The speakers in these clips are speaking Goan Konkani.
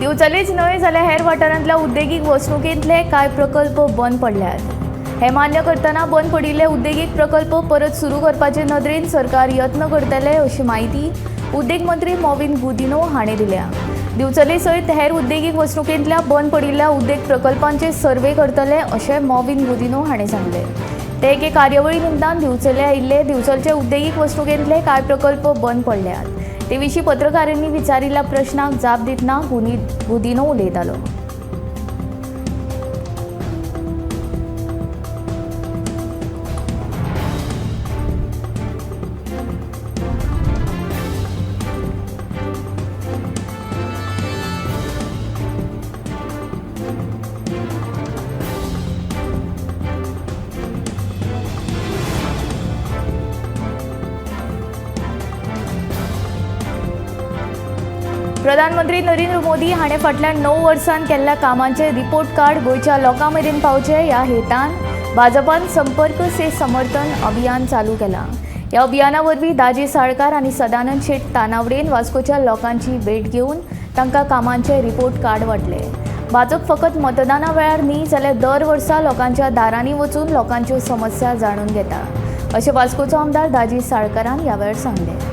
दिवचलेच न्हय जाल्यार हेर वाठारांतल्या उद्देगीक वसणुकेंतले कांय प्रकल्प बंद पडल्यात। हे मान्य करतना बंद पडिल्ले उद्देगीक प्रकल्प परत सुरू करपाचे नदरेन सरकार यत्न करतले अशी म्हायती उद्देग मंत्री मॉविन गुदिन्हो हाणें दिल्या। दिवचले सयत हेर उद्देगीक वसणुकेंतल्या बंद पडिल्ल्या उद्देग प्रकल्पांचे सर्वे करतले अशें मॉविन गुदिन्हो हाणें सांगलें। ते एके कार्यावळी निमतान दिवचले आयिल्ले। दिवचलचे उद्देगीक वसणुकेंतले कांय प्रकल्प बंद पडल्यात ते विशीं पत्रकारांनी विचारिल्ल्या प्रश्नाक जाप दितना गुदिन्हो उलयतालो। प्रधानमंत्री नरेंद्र मोदी हाणें फाटल्या 9 वर्सांत केल्ल्या कामांचे रिपोर्ट कार्ड गोंयच्या लोकां मेरेन पावचें ह्या हेतान भाजपान संपर्क से समर्थन अभियान चालू केलां। ह्या अभियाना वरवीं दाजी साळकार आनी सदानंद शेट तानावडेन वास्कोच्या लोकांची भेट घेवन तांकां कामांचे रिपोर्ट कार्ड वांटले। भाजप फकत मतदाना वेळार न्ही जाल्यार दर वर्सा लोकांच्या दारांनी वचून लोकांच्यो समस्या जाणून घेता अशें वास्कोचो आमदार दाजी साळकारान ह्या वेळार सांगलें।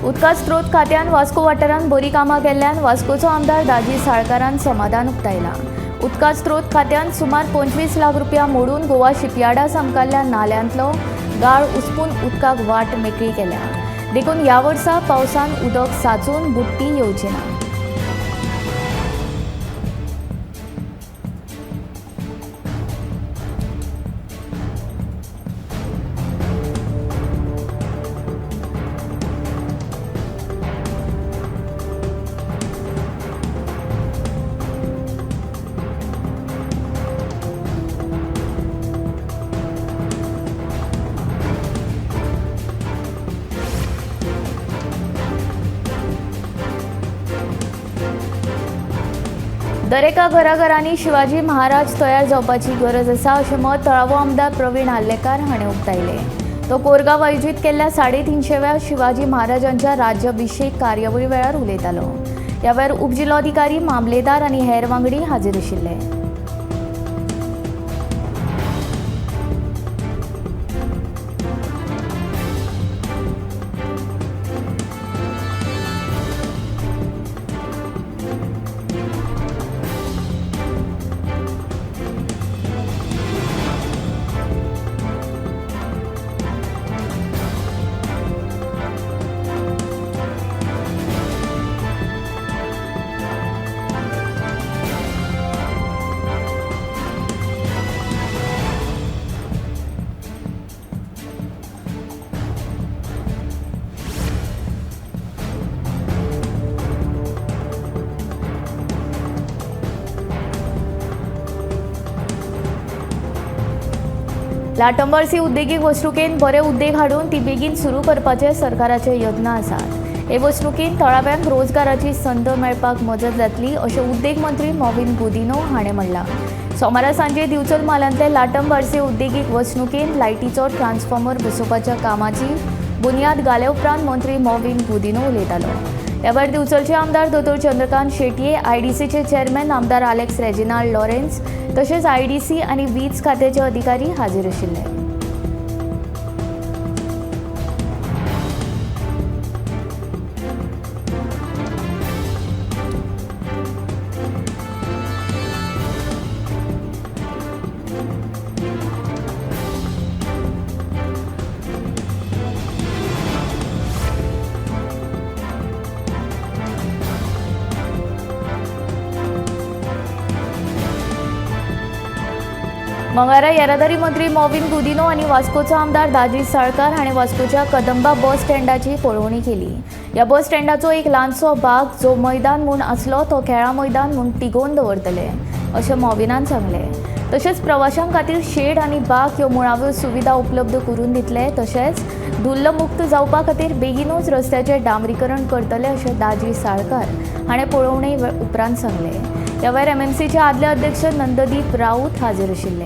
उदका स्रोत खात्यान वास्को वाठारांत बरी कामां केल्ल्यान वास्कोचो आमदार दाजी साळकारान समाधान उक्तायलां। उदका स्रोत खात्यान सुमार 25 लाख रुपया मोडून गोवा शिपयार्डा सामकारल्या नाल्यांतलो गाळ उसपून उदकाक वाट मेकळी केल्या। देखून ह्या वर्सा पावसान उदक साचून बुडटी येवची ना। दरेका घराघरांनी शिवाजी महाराज तयार जावपाची गरज आसा अशें मत थळावो आमदार प्रवीण आर्लेकार हाणें उक्तायलें। तो कोरगांव आयोजीत केल्ल्या 350व्या शिवाजी महाराजांच्या राज्याभिशेक कार्यावळी वेळार उलयतालो। ह्या वेळार उपजिल्लोधिकारी, मामलेदार आनी हेर वांगडी हाजीर आशिल्ले। लाटंबार्सी उद्देगीक वसणुकेंत बरे उद्देग हाडून ती बेगीन सुरू करपाचे सरकाराचे यत्न आसात। हे वसणुकेंत थळाव्यांक रोजगाराची संद मेळपाक मजत जातली अशें उद्देग मंत्री मॉविन गुदिन्हो हाणें म्हणलां। सोमारा सांजे दिवचल म्हालांतले लाटंबार्सी उद्देगीक वसणुकेंत लायटीचो ट्रान्सफॉर्मर बसोवपाच्या कामाची बुन्याद घाले उपरांत मंत्री मॉविन गुदिन्हो उलयतालो। ह्या वेळार दिवचलचे आमदार दोतोर चंद्रकांत शेटये, आयडीसीचे चेअरमॅन आमदार आलेक्स रेजिनाल्ड लॉरेन्स तशेंच आयडीसी आनी वीज खात्याचे अधिकारी हाजीर आशिल्ले। मंगळारा येरादारी मंत्री मॉविन गुदिन्हो आनी वास्कोचो आमदार दाजी साळकार हाणें वास्कोच्या कदंबा बस स्टँडाची पळोवणी केली. ह्या बस स्टँडाचो एक ल्हानसो भाग जो मैदान म्हूण आसलो तो खेळां मैदान म्हूण तिगोवन दवरतले अशें मॉविनान सांगलें. तशेंच प्रवाशां खातीर शेड आनी बाग ह्यो मुळाव्यो सुविधा उपलब्ध करून दितले. तशेंच धुल्लमुक्त जावपा खातीर बेगीनूच रस्त्याचें डांबरीकरण करतले अशें दाजी साळकार हाणें पळोवणे उपरांत सांगलें. ह्या वेळार एमएमसीचे आदले अध्यक्ष नंददीप राऊत हाजीर आशिल्ले.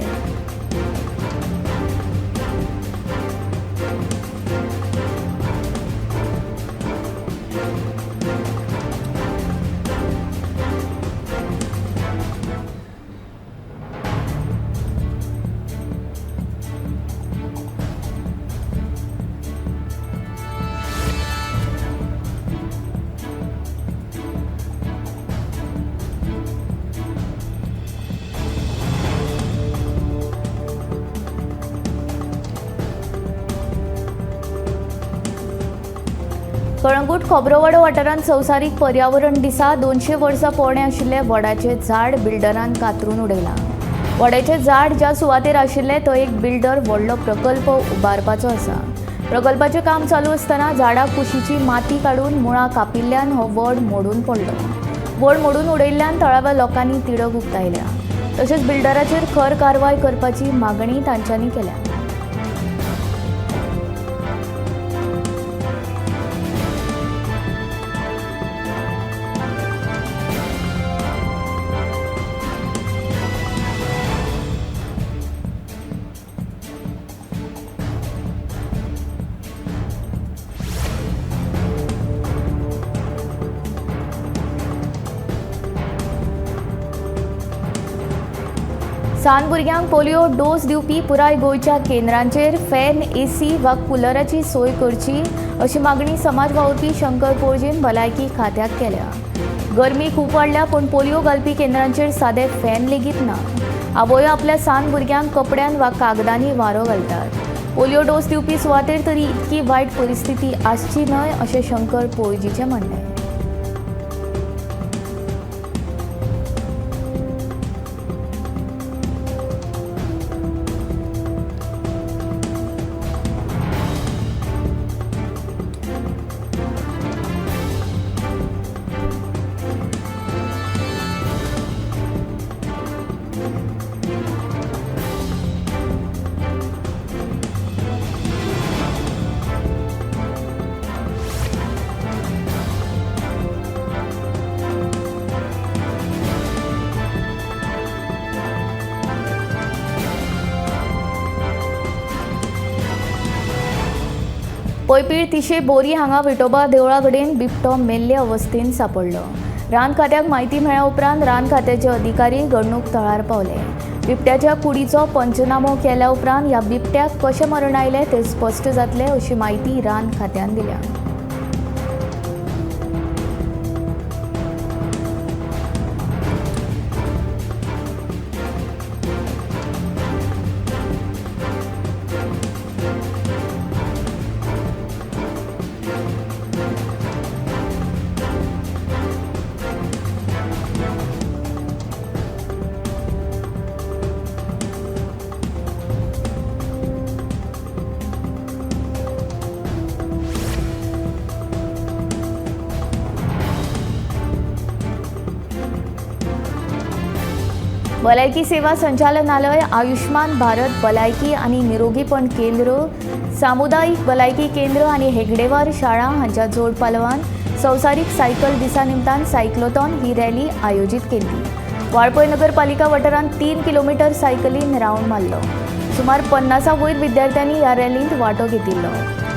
कळंगूट खोबरोवाडो वाठारांत संवसारीक पर्यावरण दिसा 200 वर्सां पोरणें आशिल्लें वडाचें झाड बिल्डरान कातरून उडयलां. वडाचें झाड ज्या सुवातेर आशिल्लें तो एक बिल्डर व्हडलो प्रकल्प उबारपाचो आसा. प्रकल्पाचें काम चालू आसतना झाडा कुशीची माती काडून मुळां कापिल्ल्यान हो वड मोडून पडलो. वड मोडून उडयल्ल्यान थळाव्या लोकांनी तिडक उक्तायल्या. तशेंच बिल्डराचेर खर कारवाय करपाची मागणी तांच्यांनी केल्या. सान भुरग्यांक पोलियो डोस दिवपी पुराय गोंयच्या केंद्रांचेर फॅन, एसी वा कुलराची सोय करची अशी मागणी समाज वावुरपी शंकर पोळजीन भलायकी खात्याक केल्या. गरमी खूब वाडल्या पूण पोलियो घालपी केंद्रांचेर सादे फॅन लेगीत ना. आवयो आपल्या सान भुरग्यांक कपड्यान वा कागदांनी वारो घालतात. पोलियो डोस दिवपी सुवातेर तरी इतकी वायट परिस्थिती आसची न्हय अशें शंकर पोळजीचें म्हणणें. पयपीळ तिशे बोरी हांगा विठोबा देवळा कडेन बिबटो मेल्ले अवस्थेन सापडलो. रान खात्याक म्हायती मेळ्ळ्या उपरांत रान खात्याचे अधिकारी घडणूक थळार पावले. बिबट्याच्या कुडीचो पंचनामो केल्या उपरांत ह्या बिबट्याक कशें मरण आयलें तें स्पश्ट जातलें अशी म्हायती रान खात्यान दिल्या. भलायकी सेवा संचालनालय, आयुष्मान भारत भलायकी आनी निरोगीपण केंद्र, सामुदायिक भलायकी केंद्र आनी हेगडेवार शाळा हांच्या जोड पालवान संवसारीक सायकल दिसा निमतान सायक्लोथॉन ही रॅली आयोजीत केल्ली. वाळपय नगरपालिका वाठारांत 3 किलोमिटर सायकलीन रावंड मारलो. सुमार 50 वयर विद्यार्थ्यांनी ह्या रॅलींत वांटो घेतिल्लो.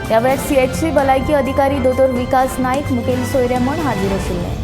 ह्या वेळार सीएचसी भलायकी अधिकारी दोतोर विकास नायक मुखेल सोयरे म्हूण हाजीर आशिल्ले.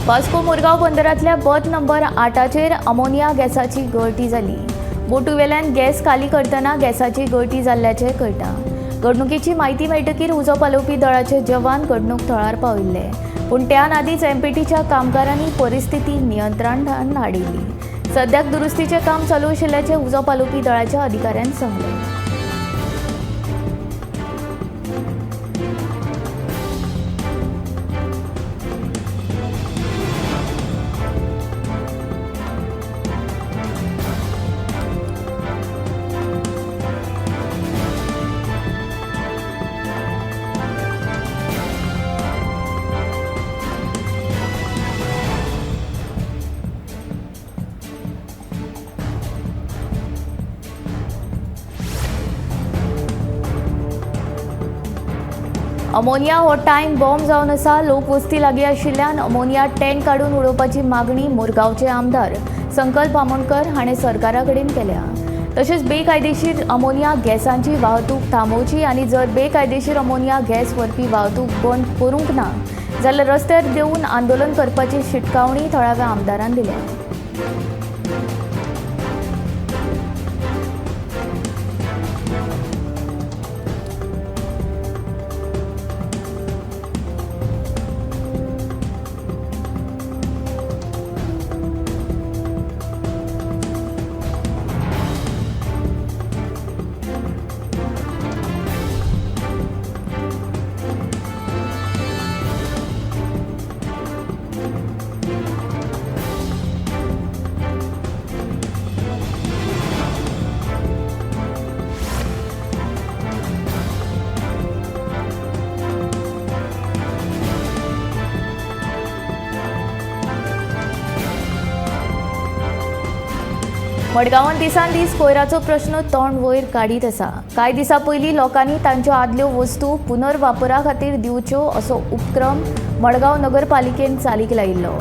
वास्को मुरगांव बंदरांतल्या बर्थ नंबर 8चेर अमोनिया गॅसाची गळटी जाली. बोटीवेल्यान गॅस खाली करतना गॅसाची गळटी जाल्ल्याचें कळटा. घडणुकेची म्हायती मेळटकीर उजो पालोवपी दळाचे जवान घडणूक थळार पाविल्ले, पूण त्यान आदींच एमपीटीच्या कामगारांनी परिस्थिती नियंत्रणांत हाडिल्ली. सद्याक दुरुस्तीचें काम चालू आशिल्ल्याचें उजो पालोवपी दळाच्या अधिकाऱ्यान सांगलें. अमोनिया हो टायम बॉम्ब जावन आसा. लोकवस्ती लागीं आशिल्ल्यान अमोनिया टँक काडून उडोवपाची मागणी मुरगांवचे आमदार संकल्प आमोणकर हाणें सरकारा कडेन केल्या. तशेंच बेकायदेशीर अमोनिया गॅसांची वाहतूक थांबोवची आनी जर बेकायदेशीर अमोनिया गॅस व्हरपी वाहतूक बंद करूंक ना जाल्यार रस्त्यार देंवून आंदोलन करपाची शिटकावणी थळाव्या आमदारान दिल्या. मडगांवांत दिसान दीस कोयराचो प्रश्न तोंड वयर काडीत आसा. कांय दिसां पयलीं लोकांनी तांच्यो आदल्यो वस्तू पुनर्वापरा खातीर दिवच्यो असो उपक्रम मडगांव नगरपालिकेन चालीक लायिल्लो.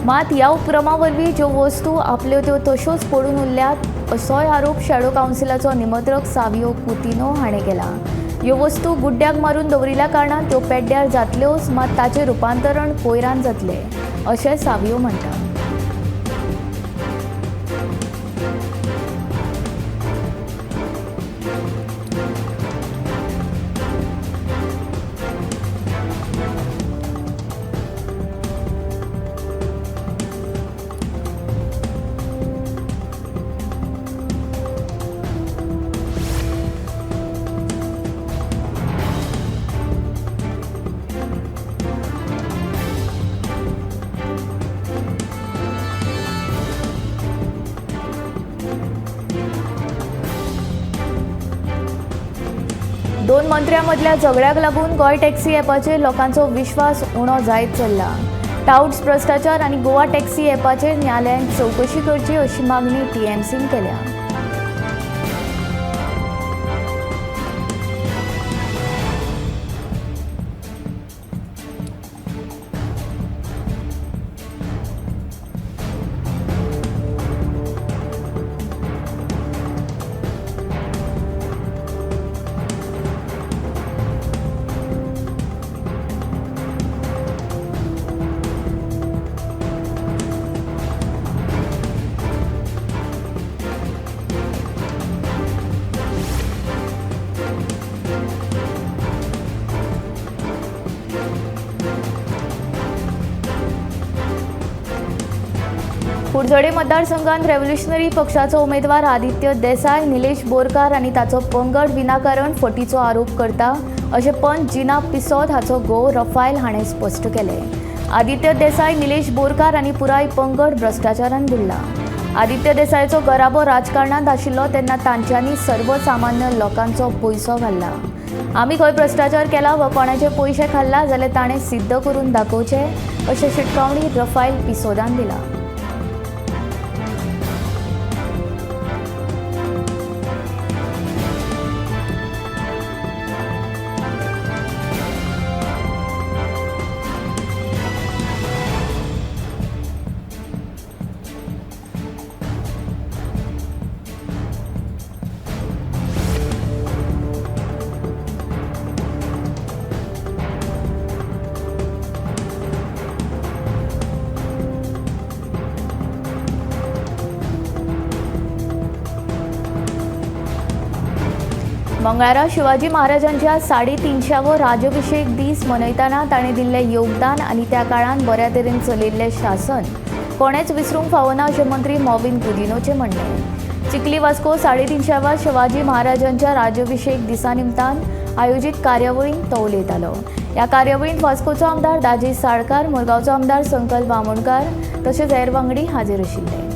मात ह्या उपक्रमा वरवीं ज्यो वस्तू आपल्यो त्यो तश्योच पडून उरल्यात असोय आरोप शॅडो कावन्सिलाचो निमंत्रक सावियो कुतिनो हाणें केला. ह्यो वस्तू गुड्ड्याक मारून दवरिल्ल्या कारणान त्यो पेड्ड्यार जातल्योच, मात ताचें रुपांतरण कोयरान जातलें अशें सावियो म्हणटा. दोन मंत्र्यांमदल्या झगड्याक लागून गोंय टॅक्सी ॲपाचेर लोकांचो विश्वास उणो जायत चल्ला. टाउट्स भ्रश्टाचार आनी गोवा टॅक्सी ॲपाचेर न्यायालयान चवकशी करची अशी मागणी टीएमसीन केल्या. कुडचडे मतदारसंघात रेव्होल्युशनरी पक्षाचो उमेदवार आदित्य देसाय निलेश बोरकार आनी ताचो पंगड विनाकारण फटीचो आरोप करता अशें पंच जिना पिसोद हाचो घोव रफायल हाणें स्पश्ट केलें. आदित्य देसाय निलेश बोरकार आनी पुराय पंगड भ्रश्टाचारान बुडला. आदित्य देसायचो घराबो राजकारणांत आशिल्लो तेन्ना तांच्यांनी सर्वसामान्य लोकांचो पयसो घाल्ला. आमी खंय भ्रश्टाचार केला वा कोणाचे पयशे खाल्ला जाल्यार ताणें सिद्ध करून दाखोवचें अशें शिटकावणी रफायल पिसोदान दिला. मंगळारा शिवाजी महाराजांच्या 350वो राज्याभिषेक दीस मनयतना ताणें दिल्लें योगदान आनी त्या काळान बऱ्या तरेन चलयिल्लें शासन कोणेच विसरूंक फावना अशें मंत्री मॉविन गुदिन्होचें म्हणणें। चिखली वास्को 350व्या शिवाजी महाराजांच्या राज्याभिषेक दिसा निमतान आयोजीत कार्यावळींत तो उलयतालो। ह्या कार्यावळींत वास्कोचो आमदार दाजी साळकार, मुरगांवचो आमदार संकल्प आमोणकार तशेंच हेर वांगडी हाजीर आशिल्ले।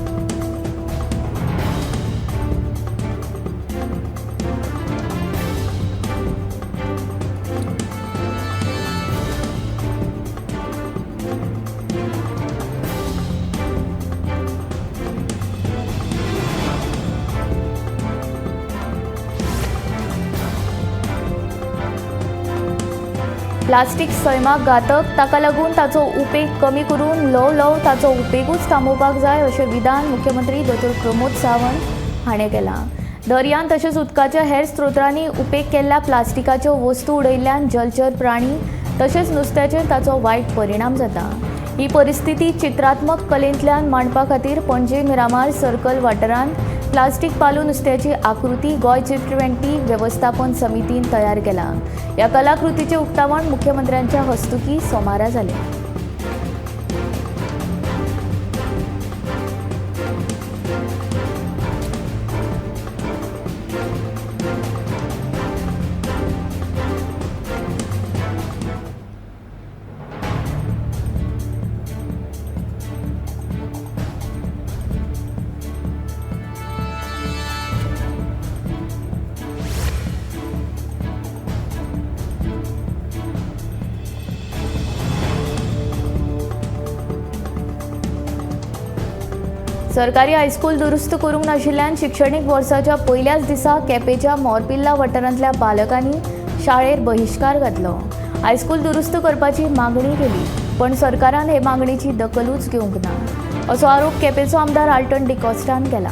प्लास्टीक सैमाक घातक, ताका लागून ताचो उपेग कमी करून ल्हव ल्हव ताचो उपेगूच थांबोवपाक जाय अशें विधान मुख्यमंत्री दोतोर प्रमोद सावंत हाणें केलां। दर्यांत तशेंच उदकाच्या हेर स्त्रोतांनी उपेग केल्ल्या प्लास्टिकाच्यो वस्तू उडयल्ल्यान जलचर प्राणी तशेंच नुस्त्याचेर ताचो वायट परिणाम जाता। ही परिस्थिती चित्रात्मक कलेंतल्यान मांडपा खातीर पणजे मिरामार सर्कल वाठारांत प्लास्टीक पालू नुस्त्याची आकृती गोंय चित्रवेंटी वेवस्थापन समितीन तयार केला। ह्या कलाकृतीचें उक्तावण मुख्यमंत्र्यांच्या हस्तुकी सोमारा जालें। सरकारी हायस्कूल दुरुस्त करूंक नाशिल्ल्यान शिक्षणीक वर्साच्या पयल्याच दिसा केपेंच्या मोरपिल्ला वाठारांतल्या पालकांनी शाळेर बहिश्कार घातलो। हायस्कूल दुरुस्त करपाची मागणी केली, पण सरकारान हे मागणीची दखलूच घेवंक ना असो आरोप केपेंचो आमदार आल्टन डिकॉस्टान केला।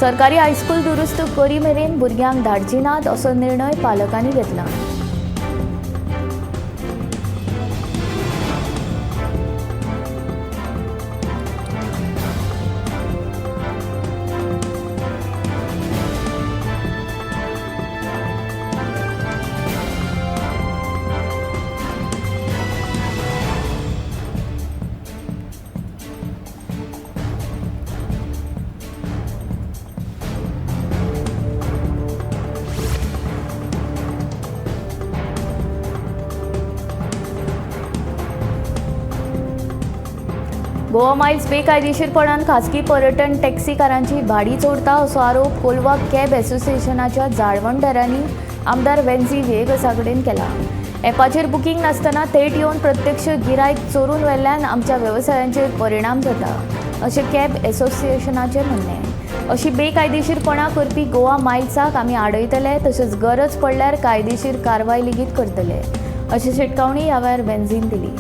सरकारी हायस्कूल दुरुस्त करी मेरेन भुरग्यांक धाडची नात असो निर्णय पालकांनी घेतला। गोवा मायल्स बेकायदेशीरपणान खासगी पर्यटन टॅक्सीकारांची भाडी चोरता असो आरोप कोलवा कॅब असोसिएशनाच्या जाळवणदारांनी आमदार वेन्झी व्हिएगसा कडेन केला। ॲपाचेर बुकींग नासतना थेट येवन प्रत्यक्ष गिरायक चोरून व्हेल्ल्यान आमच्या वेवसायांचेर परिणाम जाता अशें कॅब असोसिएशनाचें म्हणणें। अशी बेकायदेशीरपणां करपी गोवा मायल्साक आमी आडयतले तशेंच गरज पडल्यार कायदेशीर कारवाय लेगीत करतले अशी शिटकावणी ह्या वेळार वेन्झीन दिली।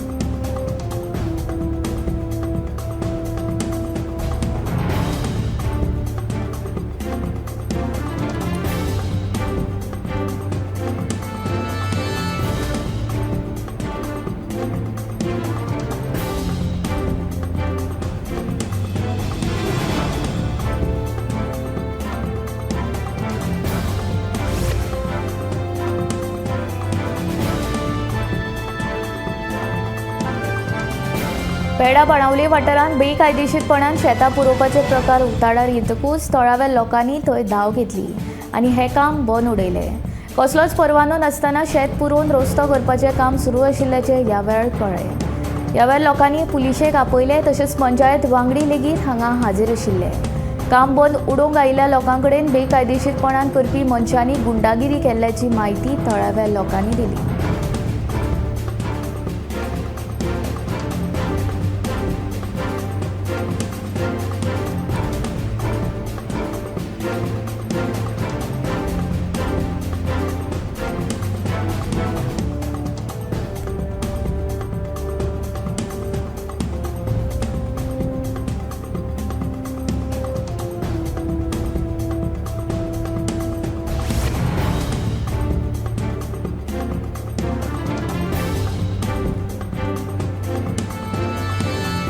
पेडा बाणावले वाठारांत बेकायदेशीरपणान शेतां पुरोवपाचे प्रकार उक्ताडार येतकूच थळाव्या लोकांनी थंय धांव घेतली आनी हें काम बंद उडयलें। कसलोच परवानो नासतना शेत पुरोवन रस्तो करपाचें काम सुरू आशिल्ल्याचें ह्या वेळार कळ्ळें। ह्या वेळार लोकांनी पुलिशेक आपयले तशेंच पंचायत वांगडी लेगीत हांगा हाजीर आशिल्ले। काम बंद उडोवंक आयिल्ल्या लोकां कडेन बेकायदेशीरपणान करपी मनशांनी गुंडागिरी केल्ल्याची म्हायती थळाव्या लोकांनी दिली।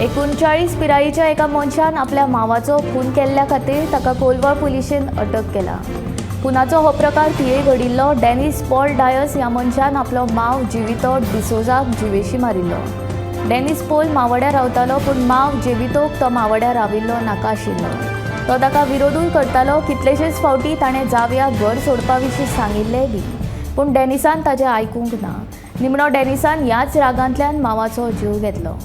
एकोणचाळीस पिरायेच्या एका मनशान आपल्या मावाचो खून केल्ल्या खातीर ताका कोलवा पुलिशेन अटक केला। खुनाचो हो प्रकार थिये घडिल्लो. डेनिस पॉल डायस ह्या मनशान आपलो माव जिवितो डिसोजाक जिवेशी मारिल्लो. डेनिस पॉल मावड्यार रावतालो, पूण माव जेवितोक तो मावड्यार राविल्लो नाका आशिल्लो. तो ताका विरोधूय करतालो. कितलेशेच फावटी ताणें जावयाक घर सोडपा विशीं सांगिल्लें बी, पूण डेनिसान ताजें आयकूंक ना. निमणो डेनिसान ह्याच रागांतल्यान मावाचो जीव घेतलो.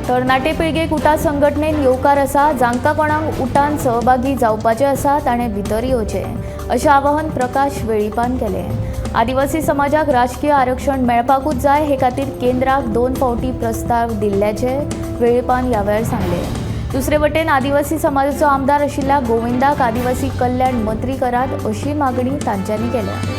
तरणाटे पिळगेक उटा संघटनेन येवकार आसा. जांकां कोणाक उटान सहभागी जावपाचें आसा ताणें भितर येवचें अशें आवाहन प्रकाश वेळीपान केलें. आदिवासी समाजाक राजकीय आरक्षण मेळपाकूच जाय हे खातीर केंद्राक 2 फावटी प्रस्ताव दिल्ल्याचें वेळीपान ह्या वेळार सांगलें. दुसरे वटेन आदिवासी समाजाचो आमदार आशिल्ल्या गोविंदाक आदिवासी कल्याण मंत्री करात अशी मागणी तांच्यांनी केल्या.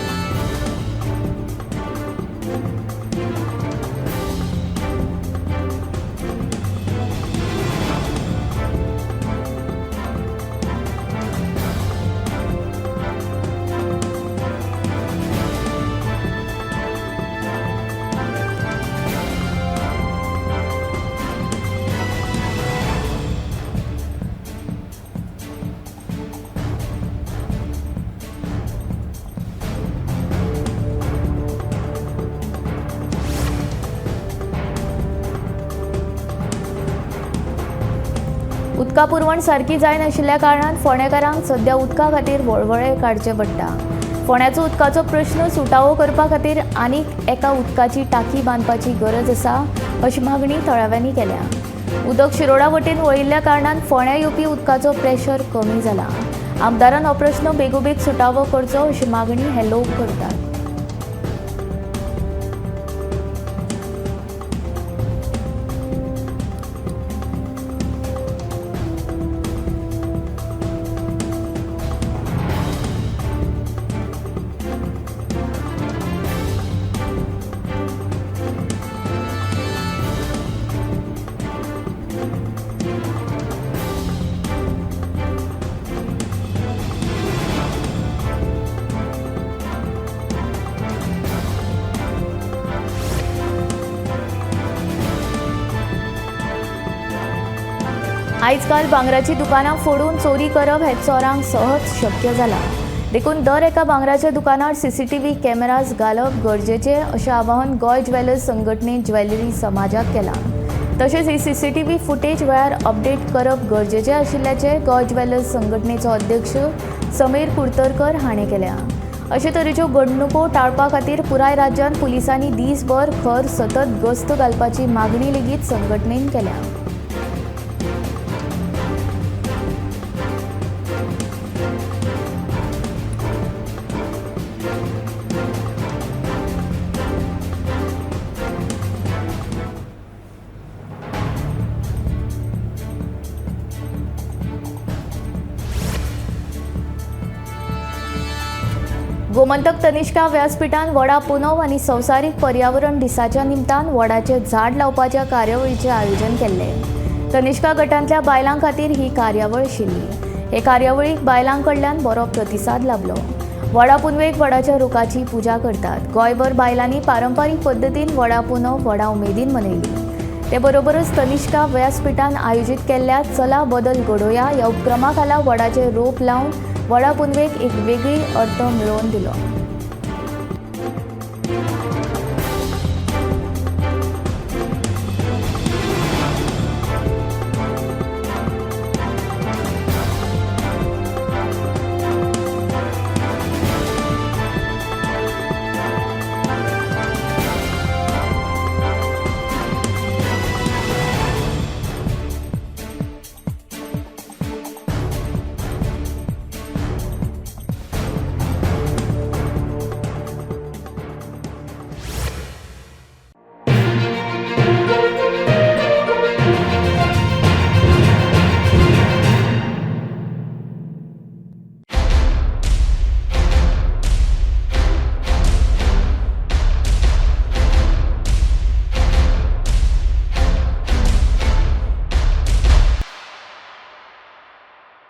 उदका पुरवण सारकी जायनाशिल्ल्या कारणान फोंडेकारांक सद्या उदका खातीर वळवळे काडचे पडटा. फोंड्याचो उदकाचो प्रश्न सुटावो करपा खातीर आनीक एका उदकाची टाकी बांदपाची गरज आसा अशी मागणी थळाव्यांनी केल्या. उदक शिरोडा वटेन वळिल्ल्या कारणान फोंड्या येवपी उदकाचो प्रेशर कमी जाला. आमदारान हो प्रश्न बेगोबेग सुटावो करचो अशी मागणी हे लोक करतात. आयजकाल भांगराची दुकानां फोडून चोरी करप हे चोरांक सहज शक्य जालां. देखून दर एका भांगराच्या दुकानार सीसीटीव्ही कॅमेराज घालप गरजेचें अशें आवाहन गोंय ज्वेलर्स संघटनेन ज्वेलरी समाजाक केलां. तशेंच ही सीसीटीव्ही फुटेज वेळार अपडेट करप गरजेचें आशिल्ल्याचें गोंय ज्वेलर्स संघटनेचो अध्यक्ष समीर कुर्तरकर हाणें केल्या. अशे तरेच्यो घडणुको टाळपा खातीर पुराय राज्यांत पुलिसांनी दीसभर खर सतत गस्त घालपाची मागणी लेगीत संघटनेन केल्या. गोमंतक तनिष्का व्यासपीठान वडा पुनव आनी संवसारीक पर्यावरण दिसाच्या निमतान वडाचें झाड लावपाच्या कार्यावळीचें आयोजन केल्लें. तनिष्का गटांतल्या बायलां खातीर ही कार्यावळ आशिल्ली. हे कार्यावळीक बायलां कडल्यान बरो प्रतिसाद लाबलो. वडा पुनवेक वडाच्या रुखाची पुजा करतात. गोंयभर बायलांनी पारंपारीक पद्दतीन वडा पुनव व्हडा उमेदीन मनयली. ते बरोबरच तनिष्का व्यासपीठान आयोजीत केल्ल्या चला बदल घडोवया ह्या उपक्रमा खाला वडाचें रोप लावन वडा पुनवेक एक वेगळी अर्थ मेळोवन दिलो.